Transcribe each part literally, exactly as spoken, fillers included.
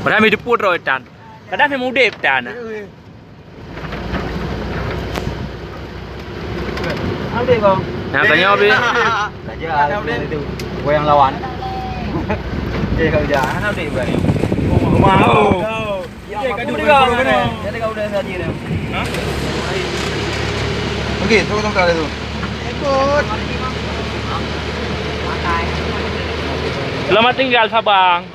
Padahal mi depan roh tan. Kadang mi udép tan. Udép, Bang. Nah, tanya, Bi. Raja, ada udép. Gua yang lawan. Oke, kalau jangan, udép, Bang. Mau. Oke, kau juga, mana? Jadi kau udah saji dah. Hah? Oke, tunggu, tunggu, tunggu. Ikut. Selamat tinggal, Sabang.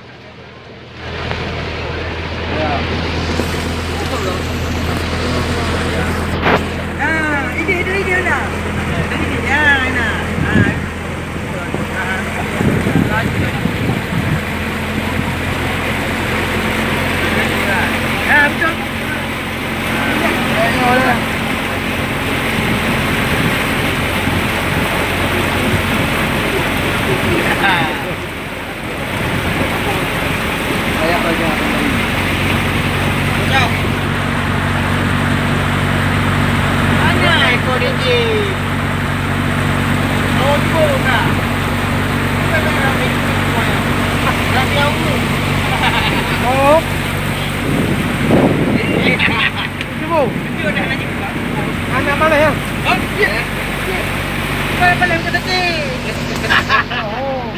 Oh. Cubo. Anak mana ya? Saya paling kecil. Oh.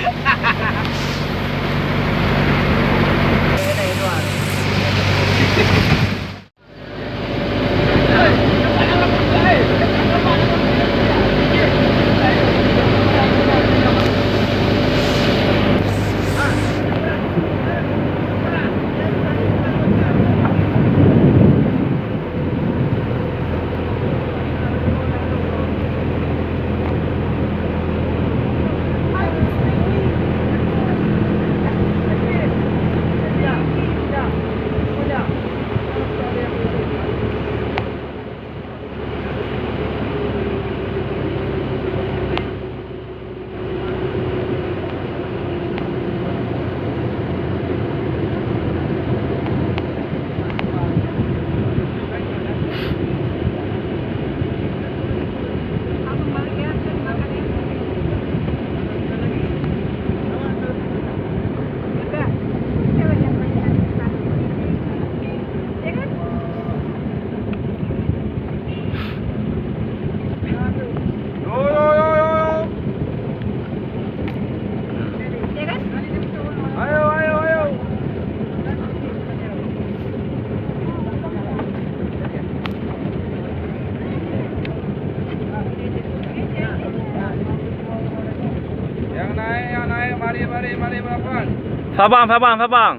Nyang naik, nyang naik, mari, mari, mari, balapan. Sabang, sabang, sabang.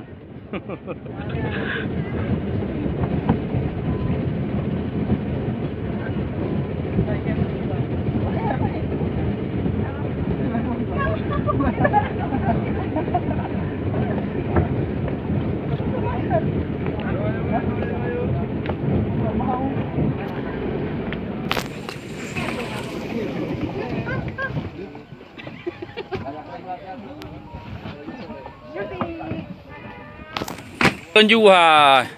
Tunjuk hai.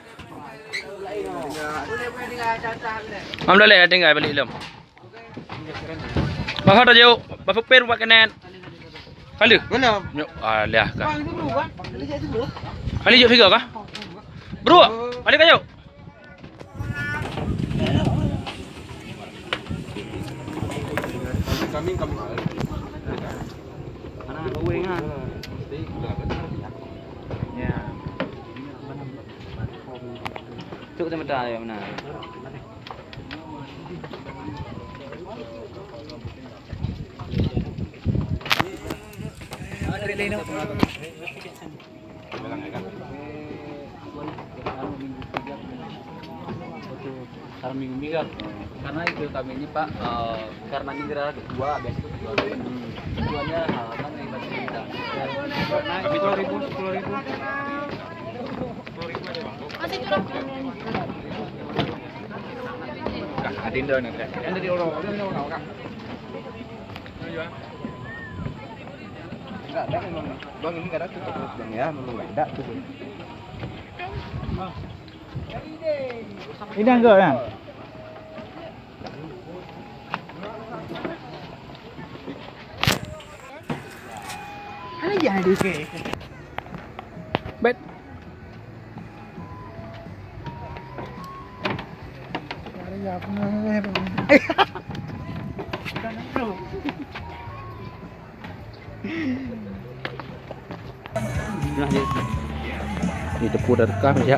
Alhamdulillah, tinggai balik lom. Bah, dah jauh. Bah, supir buat kenen. Kali? Belum. Nyok, alah kah. Bang, itu dulu, kan? Kali jauh. Kali jauh tiga kah? Bro, balik kah jauh? Kami, kami. Mana gue ingat? Ya. Cuk, teman-teman, ya, mana? Karena minggu-minggu, karena itu kami ini, Pak, eh, karena ini daerah kedua, biasa itu kedua. Keduanya, eh, kan ribet cerita. Kami sepuluh ribu, sepuluh ribu. Masih curang. Kah, adinda ni, Kak. Yang dari orang, orang, orang, orang, Kak. Enggak ada memang. Bang, ini enggak ada tuh, Bang, ya, memang enggak ada tuh. Ini enggak, ya? Ada jadi, oke. Pet. Nah, ni. Ni teupu dah rekam, ya.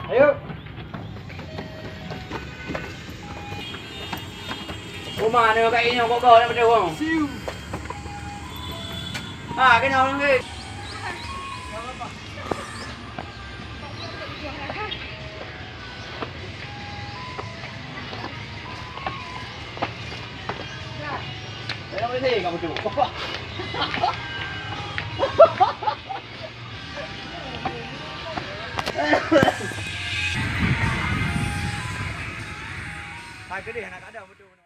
Ayo. Uma ni kat inyo kok kau nak betul wong. Siu. Ha, kena orang ke? Dalam boleh saya kamu tu. Hai, gede anak ada betul.